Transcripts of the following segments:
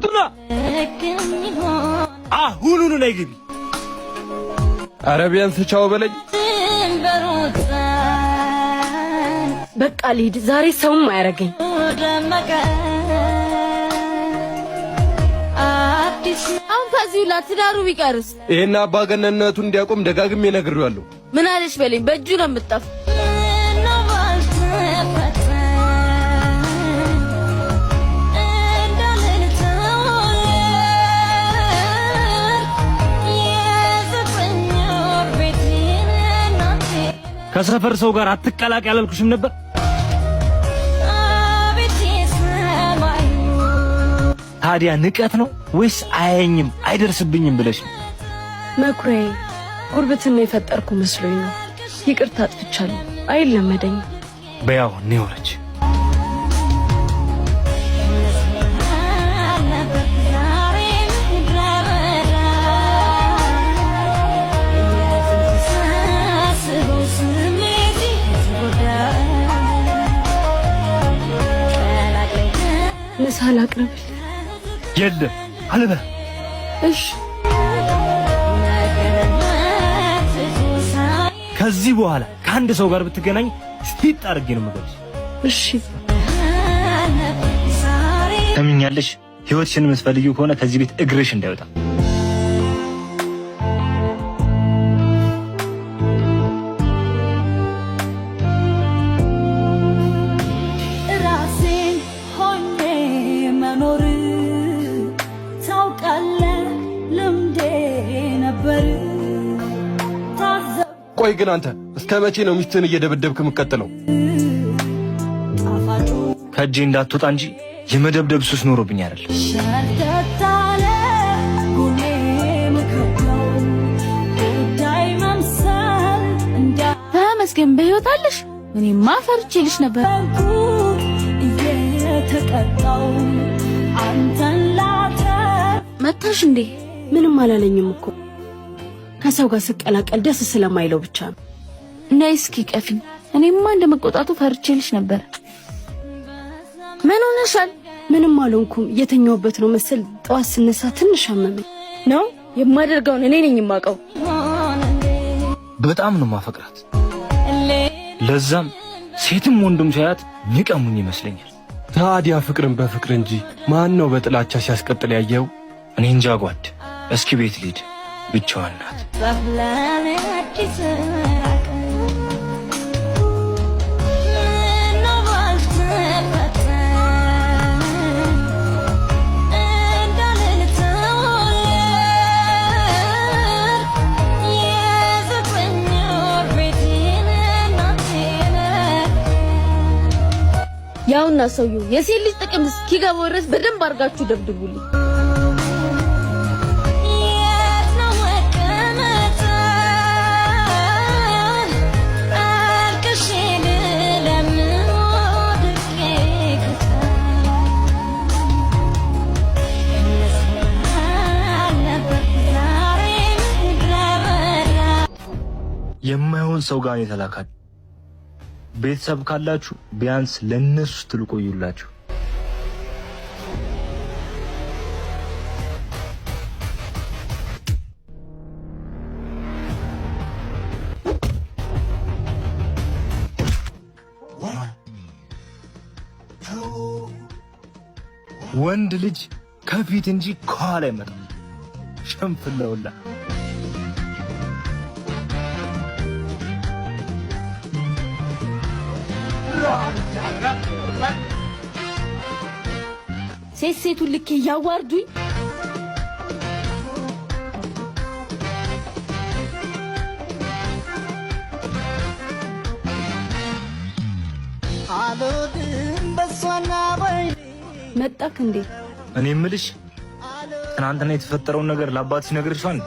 ፍርቱና፣ አሁኑኑ ነይ ግቢ። ኧረ ቢያንስ ቻው በለኝ። በቃ ልሂድ። ዛሬ ሰውም አያረገኝ። አሁን ከዚሁ ትዳሩ ቢቀርስ? ይሄን አባገነንነቱን እንዲያቆም ደጋግሜ ነግሬዋለሁ። ምን አለሽ በለኝ፣ በእጁ ነው የምጠፍ። ከሰፈር ሰው ጋር አትቀላቅ ያላልኩሽም ነበር? ታዲያ ንቀት ነው ወይስ አያየኝም አይደርስብኝም ብለሽ ነው? መኩሪያዬ፣ ጉርብትና የፈጠርኩ መስሎኝ ነው። ይቅርታ አጥፍቻለሁ። አይለመደኝም። በያው ነው ወረች። ምሳ ላቅርብልህ? የለም አልበ እሺ። ከዚህ በኋላ ከአንድ ሰው ጋር ብትገናኝ ሲጥ አድርጌ ነው የምገልሽ። እሺ። ተምኛለሽ። ህይወትሽን የምትፈልጊው ከሆነ ከዚህ ቤት እግርሽ እንዳይወጣ። ራሴን ሆኜ መኖር ታውቃለህ ልምዴ ነበር። ታዘብ ቆይ ግን አንተ እስከ መቼ ነው ሚስትህን እየደበደብክ የምትቀጥለው? ጣፋጩ ከእጄ እንዳትወጣ እንጂ የመደብደብ ሱስ ኖሮብኝ አይደል። ሸርተታለ ጎኔ ምክር ነው ጉዳይ መምሰል ተመስገን በህይወት አለሽ። እኔማ ፈርቼልሽ ነበር። እንዳልኩ እየተቀጣው አንተን ላተር መታሽ እንዴ? ምንም አላለኝም እኮ፣ ከሰው ጋር ስቀላቀል ደስ ስለማይለው ብቻ ነው። ነይ እስኪ ቀፊኝ። እኔማ እንደመቆጣቱ ፈርቼልሽ ነበር። ምን ሆነሻል? ምንም አልሆንኩም። የተኛሁበት ነው መሰል። ጠዋት ስነሳ ትንሽ አመመኝ። ነው የማደርገውን እኔ ነኝ የማውቀው። በጣም ነው ማፈቅራት። ለዛም ሴትም ወንዱም ሳያት ሚቀሙኝ ይመስለኛል። ታዲያ ፍቅርን በፍቅር እንጂ ማን ነው በጥላቻ ሲያስቀጥል ያየው? እኔ እንጃ ጓድ። እስኪ ቤት ልሂድ፣ ብቻዋን ናት። ያውና ሰውየው የሴት ልጅ ጥቅም እስኪገባው ድረስ በደንብ አድርጋችሁ ደብድቡልኝ። የት ነው መቀመጫ አልቅሼ ልለምን ወድቄ የማይሆን ሰው ጋር ነው የተላካችሁ። ቤተሰብ ካላችሁ ቢያንስ ለነሱ ስትሉ ቆዩላችሁ። ወንድ ልጅ ከፊት እንጂ ከኋላ አይመጣም። ሸንፍለውላ። ሴት ሴቱን ልኬ እያዋርዱኝ። መጣክ እንዴ? እኔ የምልሽ ትናንትና የተፈጠረውን ነገር ለአባትሽ ነግረሽዋል?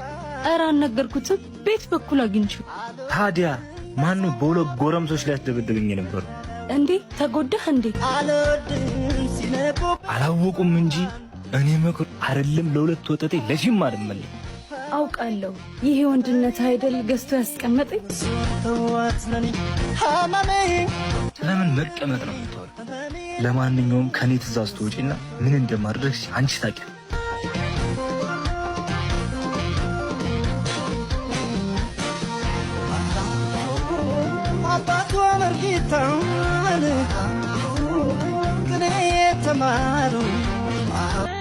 ኧረ አልነገርኩትም። ቤት በኩል አግኝቼው። ታዲያ ማነው በሁለት ጎረምሶች ሊያስደበድብኝ የነበረው? እንዴ ተጎዳህ እንዴ? አላወቁም እንጂ እኔ ምክር አይደለም ለሁለት ወጠጤ ለሺም አልመለስም። አውቃለሁ። ይሄ ወንድነት አይደል ገዝቶ ያስቀመጠኝ? ስለምን መቀመጥ ነው የምታወሪው? ለማንኛውም ከኔ ትእዛዝ ትወጪና ምን እንደማድረግ አንቺ ታውቂያለሽ። ይበረታል። ቅኔ የተማሩ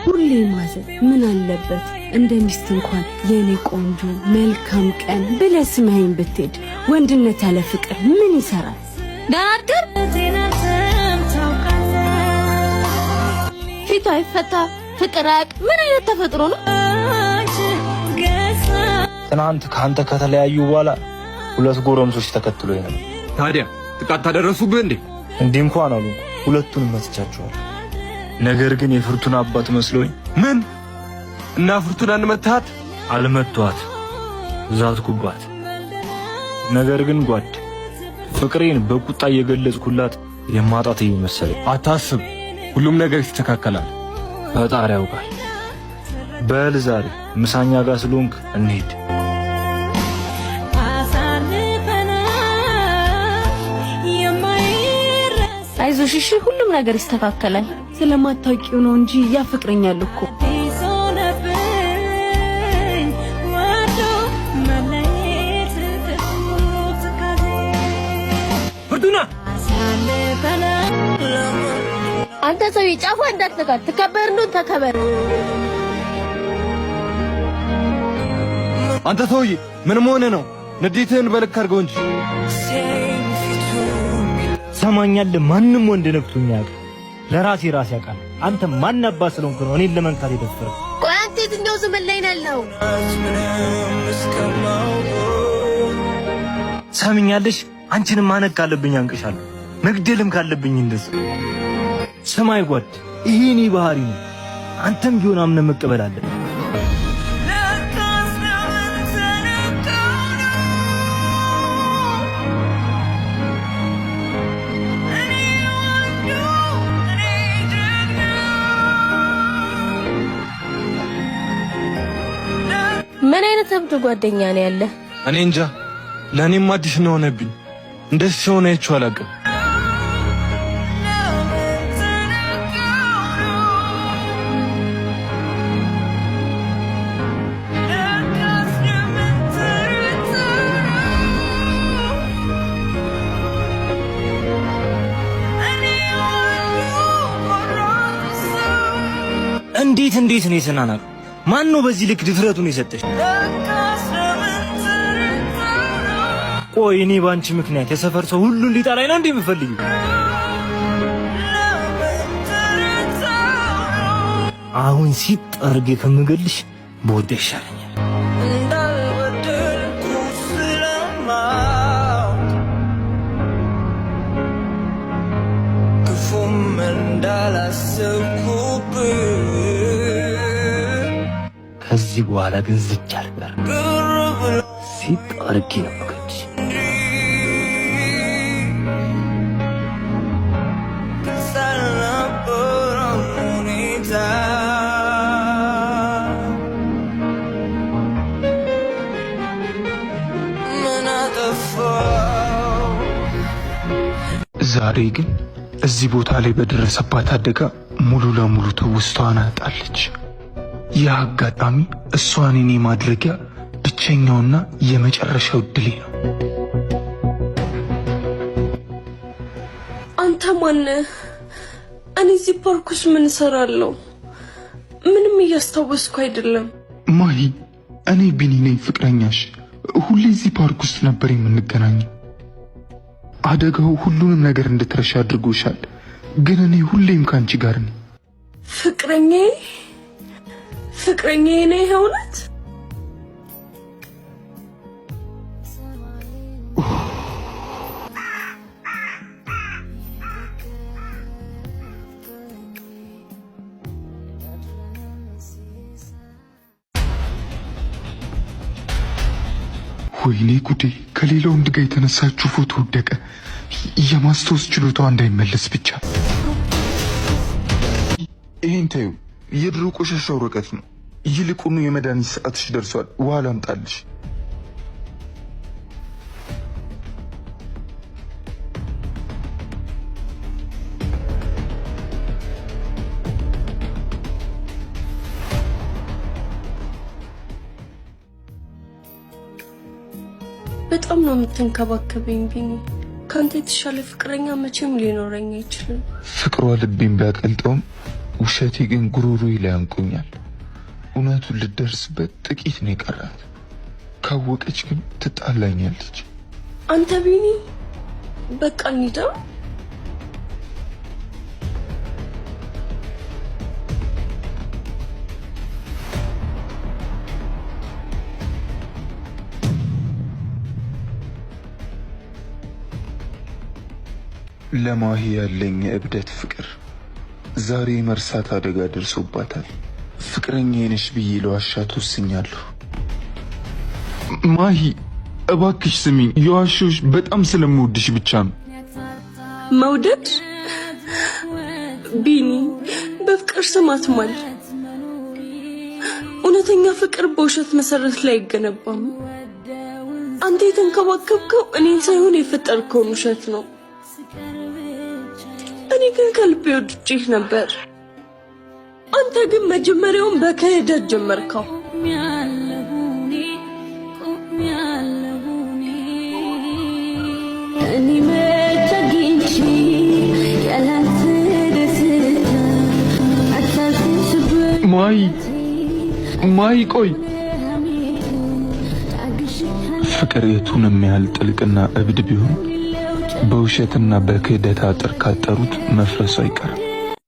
ሁሌ ማዘን ምን አለበት እንደ ሚስት እንኳን የኔ ቆንጆ መልካም ቀን ብለህ ስመኸኝ ብትሄድ። ወንድነት ያለ ፍቅር ምን ይሰራል? ደህና አደር። ፊቱ አይፈታ፣ ፍቅር አያውቅ። ምን አይነት ተፈጥሮ ነው? ትናንት ከአንተ ከተለያዩ በኋላ ሁለት ጎረምሶች ተከትሎኝ ነበር። ታዲያ ጥቃት ታደረሱብህ እንዴ? እንዲህ እንኳን አሉ፣ ሁለቱንም መትቻቸዋል። ነገር ግን የፍርቱና አባት መስሎኝ። ምን? እና ፍርቱናን መታት? አልመቷት፣ ዛትኩባት። ነገር ግን ጓድ ፍቅሬን በቁጣ እየገለጽኩላት የማጣት እየመሰለኝ። አታስብ፣ ሁሉም ነገር ይስተካከላል። ፈጣሪ ያውቃል። በል ዛሬ ምሳኛ ጋር ስለሆንክ እንሂድ። አይዞሽ እሺ፣ ሁሉም ነገር ይስተካከላል። ስለማታውቂው ነው እንጂ ያፈቅረኛል እኮ። ፍርቱና! አንተ ሰውዬ ጫፏ እንዳትነካት። ትከበር እንደሆን ተከበር። አንተ ሰውዬ ምን መሆንህ ነው? ንዴትህን በልክ አድርገው እንጂ። ሰማኛለህ? ማንም ወንድ ነክቶኝ አያውቅም። ለራሴ ራሴ ያውቃል። አንተ ማን አባት ስለሆንክ ነው እኔን ለመንካት የደፈረው? ቆይ አንተ የትኛው ዘመን ላይ ነው ያለኸው? ሰምኛለሽ? አንቺንም ማነቅ ካለብኝ አንቅሻለሁ፣ መግደልም ካለብኝ እንደዚህ። ስማይ ጓድ፣ ይሄ እኔ ባህሪ ነው። አንተም ቢሆን አምነህ መቀበል አለብህ። ምን አይነት እብድ ጓደኛ ነው ያለ? እኔ እንጃ፣ ለእኔም አዲስ ነው ሆነብኝ። እንደዚህ ሲሆን አይቼው አላውቅም። እንዴት እንዴት ነው የተናናቀው? ማን ነው በዚህ ልክ ድፍረቱን የሰጠሽ? ቆይ እኔ በአንቺ ምክንያት የሰፈር ሰው ሁሉን ሊጠላኝ ነው እንዴ የምፈልጊው? አሁን ሲጠርግ ከምገልሽ በወደ ይሻለኛል። ክፉም እንዳላሰብኩብህ ከዚህ በኋላ ግን ዝች አልቀርም። ሲጠርጌ ነው የምገልሽ። ግልጽ አልነበረም ሁኔታ። ምን አጠፋሁ? ዛሬ ግን እዚህ ቦታ ላይ በደረሰባት አደጋ ሙሉ ለሙሉ ትውስታዋን አጣለች። ይህ አጋጣሚ እሷን የኔ ማድረጊያ ብቸኛውና የመጨረሻው እድሌ ነው። አንተ ማነህ? እኔ እዚህ ፓርክ ውስጥ ምን እሰራለሁ? ምንም እያስታወስኩ አይደለም። ማሂ፣ እኔ ቢኒ ነኝ ፍቅረኛሽ። ሁሌ እዚህ ፓርክ ውስጥ ነበር የምንገናኘው። አደጋው ሁሉንም ነገር እንድትረሻ አድርጎሻል፣ ግን እኔ ሁሌም ከአንቺ ጋር ነኝ። ፍቅረኛዬ ፍቅረኛዬ ነው ይሄ እውነት? ወይኔ ጉዴ! ከሌላ ወንድ ጋር የተነሳችው ፎቶ ወደቀ። የማስታወስ ችሎታዋ እንዳይመለስ ብቻ። ይህን ተይው፣ የድሮ ቆሻሻ ወረቀት ነው። ይልቁኑ የመድኃኒት ሰዓትሽ ደርሷል። ውሃ ላምጣልሽ። በጣም ነው የምትንከባከበኝ ቢኒ። ከአንተ የተሻለ ፍቅረኛ መቼም ሊኖረኝ አይችልም። ፍቅሯ ልቤን ቢያቀልጠውም ውሸቴ ግን ጉሮሮዬ ላይ አንቆኛል። እውነቱን ልደርስበት ጥቂት ነው የቀራት። ካወቀች ግን ትጣላኛለች። አንተ ቢኒ፣ በቃ እንሂዳ። ለማሂ ያለኝ የእብደት ፍቅር ዛሬ መርሳት አደጋ ደርሶባታል። ፍቅረኛዬ ነሽ ብዬ ለዋሻት ወስኛለሁ። ማሂ እባክሽ ስሚኝ፣ የዋሾሽ በጣም ስለምወድሽ ብቻ ነው። መውደድ ቢኒ፣ በፍቅር ስም አትማል። እውነተኛ ፍቅር በውሸት መሰረት ላይ አይገነባም። አንተ የተንከባከብከው እኔን ሳይሆን የፈጠርከውን ውሸት ነው። እኔ ግን ከልቤ ወድጄህ ነበር። አንተ ግን መጀመሪያውን በክህደት ጀመርከው። እኔ መች አግኝቼ ያላንተ ደስታ አታልፍስበት ማሂ ማሂ ቆይ። ፍቅር የቱንም ያህል ጥልቅና እብድ ቢሆን በውሸትና በክህደት አጥር ካጠሩት መፍረሱ አይቀርም።